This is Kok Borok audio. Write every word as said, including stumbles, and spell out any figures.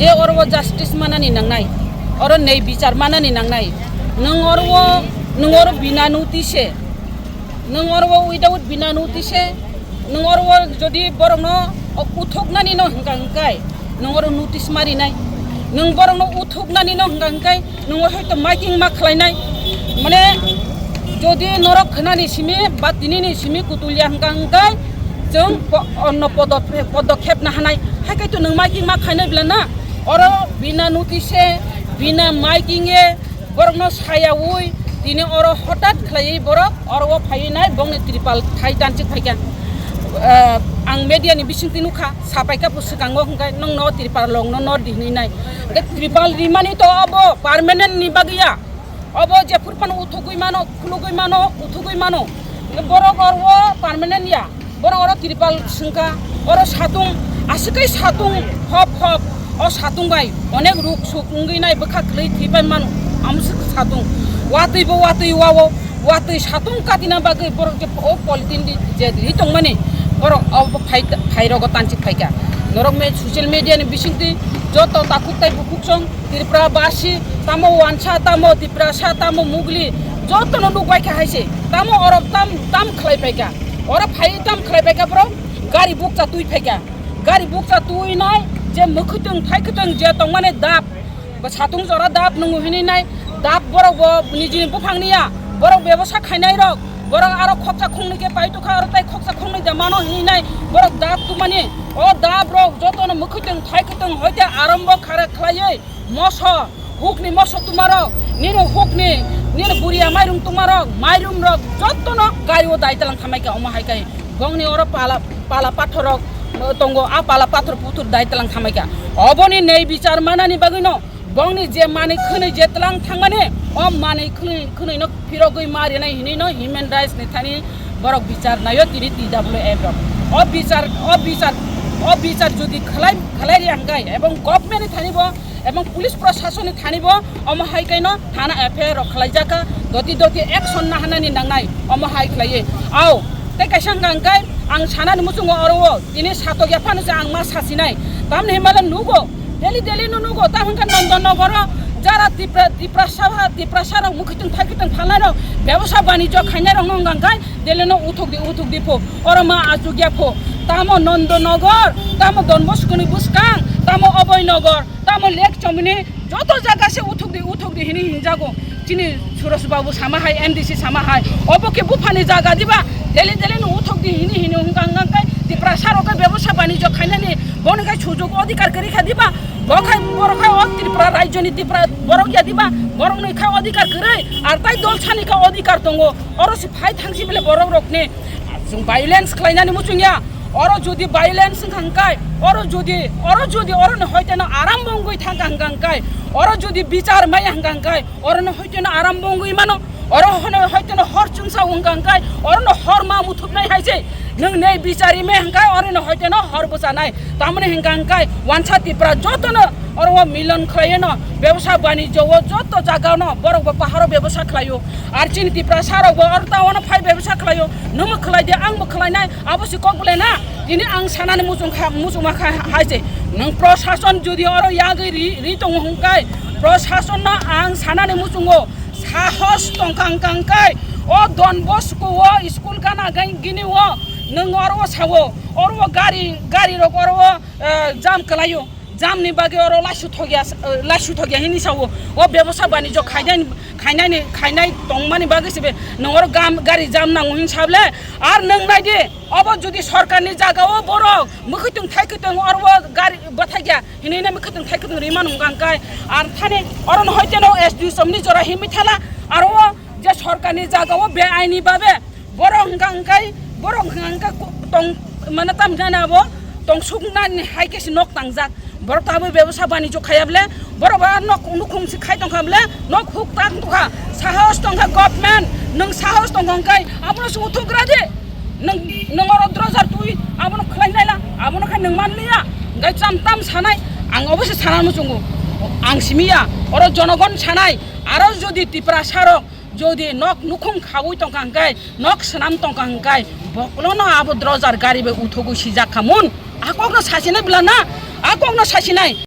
Tei oro o justice manani nangnai, oro nei bichar manani nangnai. Nwng oro o, nwng oro bina notice se, nwng oro o without bina notice se, nwng oro o jodi borokno uthuknani no hwnka hwnkai, nwng oro notice marinai, nwng borokno uthuknani no hwnka hwnkai, nwng hoito miking ma khlainai. Mane, jodi norok khwnani simi ba tinini simi kutulya hwnka hwnkai, chwng po-, onno podot-, podokhep na hanai. Hai khe to nwng miking ma khainai bla na? Oro bina notice se, bina miking e, borokno sayaui, tini oro hotat khlaiwi borok oro o phaiwi nai, bongni tripal thai tanchik phaikha. Eh, ang media ni bisingtwi nukha, sapaikha bo swkango hwnkhe nongno tripal rokno nor di hwnwi nai. Hwnkhe tripal rimani to abo permanent ni bagwi ya. Obo jephuru phano uthugwi mano, khulugwi mano, uthugwi mano. Borok oro permanent ya. Borok oro tripal swngkha. Oro satung, aswk kai satung, hop hop. O satung bai onek ruk suk wngwi nai, bwkha kwlwi thwipai mano. Amswk satung. Watwi bo watwi wao, watwi satung katina bagwi borok je o polythene di je ri tongmani. Borok o phai, phairogo tanchik phaikha. Norok me social media ni bisingtwi joto takhuk tai bukhuk song Tripura basi, tamo wansa, tamo Tiprasa, tamo Mugli, jotono nukbai kha hai se. Tamo orok tam, tam khlai paikha. Oro phai tam khlai paikha borok, gari bukcha twi phaikha. Gari bukcha twi nai, je mwkhwtwng thaikwtwng je tongmani dap, bo satung jora dap nwngo hinwi nai, dap borok bo nijini buphang niya, borok bebosa khainai rok, borok aro khoksa khongnwi khe pai tokha, aro tai khoksa khongnwi da mano hinwi nai, borok dap tumani, o dap rok jotono mwkhwtwng thaikwtwng hoite arombo khara khlaiwi, moso, hukni moso tumarok, nini hukni, nini buriya mairum tumarok, mairum rok jotono gari o dai talang thamai kha, omo hai kai bongni oro pala, pala pathor rok, eh, tongo, a pala pathor puthur dai talang thamai kha. Oboni nei bichar manani bagwi no, bongni je manwi khwnwi je talang thangmani, o manwi khwnwi, khwnwi no phirogwi ma rinai hinwi no human rights ni thani borok bichar naio tini T W F rok. O bichar, o bichar, o bichar jodi khlai, khlai ri hangkai, ebong government ni thani bo, ebong police proshasoni thani bo omo hai kaino thana F I R rok khlai jaka, doti doti action na hanani nangnai omo hai khlaiwi. Au, tei kaisa hwnkha hwnkhe ang sanani muchungo oro o tini satok ya phano se ang ma sasinai. Tamni himala nugo, daily daily no nugo, tam hwnkha Nondon Nogoro jara Tipra, Tiprasa, Tiprasa rok mwkhwtwng thaikwtwng phalnai rok, bebosa banijyo khainai rok no hwnkha hwnkhe daily no uthuk di, uthuk di pho. Oro ma achuk ya pho. Tamo Nondon Nogor, tamo Don Bosco ni bwskang, tamo Oboi Nogor. Tamo lek chomini joto jaga se uthuk di, uthuk di hini hinjago. Chini Suresh Babu sama hai, M D C sama hai. Obo khe buphani jaga diba? Daily daily no uthuk di hini hini hungkang hungkang kai Tiprasa rok khe bebosa banijyo khainani boni khai sujog odhikar kwrwi kha diba? Bo khai borok khai o Tripura rajyoni Tripura borok ya diba? Borok ni khai odhikar kwrwi, ar tai dol sani khai odhikar tongo. Oro se phai thangsi bele borok rok ni chwng violence khlainani muchung ya. Oro jodi violence wngkha hwnkhe, oro jodi, oro jodi oro no hoite no aram bo wngwi thangkha hwnkha hwnkhe, oro jodi bichar maya hwnkha hwnkhe, oro no hoite no aram bo wngwi mano, oro hono hoite no hor chwngsa wngkha hwnkhe, oro no hor ma muthupnai hai se, nwng nei bichari me hwnkhe, oro no hoite no hor bwchanai. Tamoni hwnkha hwnkhe wansa Tipra joto no oro o milon khlaiwi no bebsa banijyo o joto jaga no borok bo paharo bebsa khlaio. Ar chini Tiprasa rok bo oro town o phai bebsa khlaio. Nwngbo khlai di, angbo khlainai, abo se kok belai na. Tini ang sanani muchung kha, muchungma kha hai se. Nwng prosason jodi oro yagwi ri, ri tongo hwnkhe, prosason no ang sanani muchungo sahos tongkha hwnkhe, o Don Bosco o school gana gai gini o nwng oro o sao, oro o gari, gari rok oro o, eh, jam kwlaio. Jamni bagwi oro laisu thokya, eh, laisu thokya hini sao. O bebosa banijyo khainai, khainani, khainai tongmani bagwi se be nwng oro gam, gari jam nango hin sable. Ar nwng nai di, obo jodi sorkarni jagao borok mwkhwtwng thaikwtwng oro o gari bwthaikya hinwi nai mwkhwtwng thaikwtwng rwi mano hwnkha hwnkhe. Ar thani oro no hoite no S D O somni jora himwi thala. Aro o je sorkarni jagao beaini babe borok hwnkha hwnkhe, borok hwnkha hwnkhe ko-, tong, mane tam jani abo tongsuknani hai khe se nok tangjak. Borok tabwi bebosa banijyo khaiya bole, borok ba nok nukhung se khai tongkha bole, nok huk tang tongkha. Sahos tongkha government, nwng sahos tongkha hwnkhe abono se uthugra di. Nwng, nwng oro drojar twi abono khlai naila, abono khe nwng man liya. Hwnkhe cham tam sanai, ang obo se sana muchungo. Ang simi ya, oro jonogon sanai, aro jodi Tiprasa rok jodi nok nukhung khaui tongkha hwnkhe, nok swnam tongkha hwnkhe, bokolono abo drojar gari bai uthogwi sijak kha mun. A kokno sasinai bwla na, a kokno sasinai.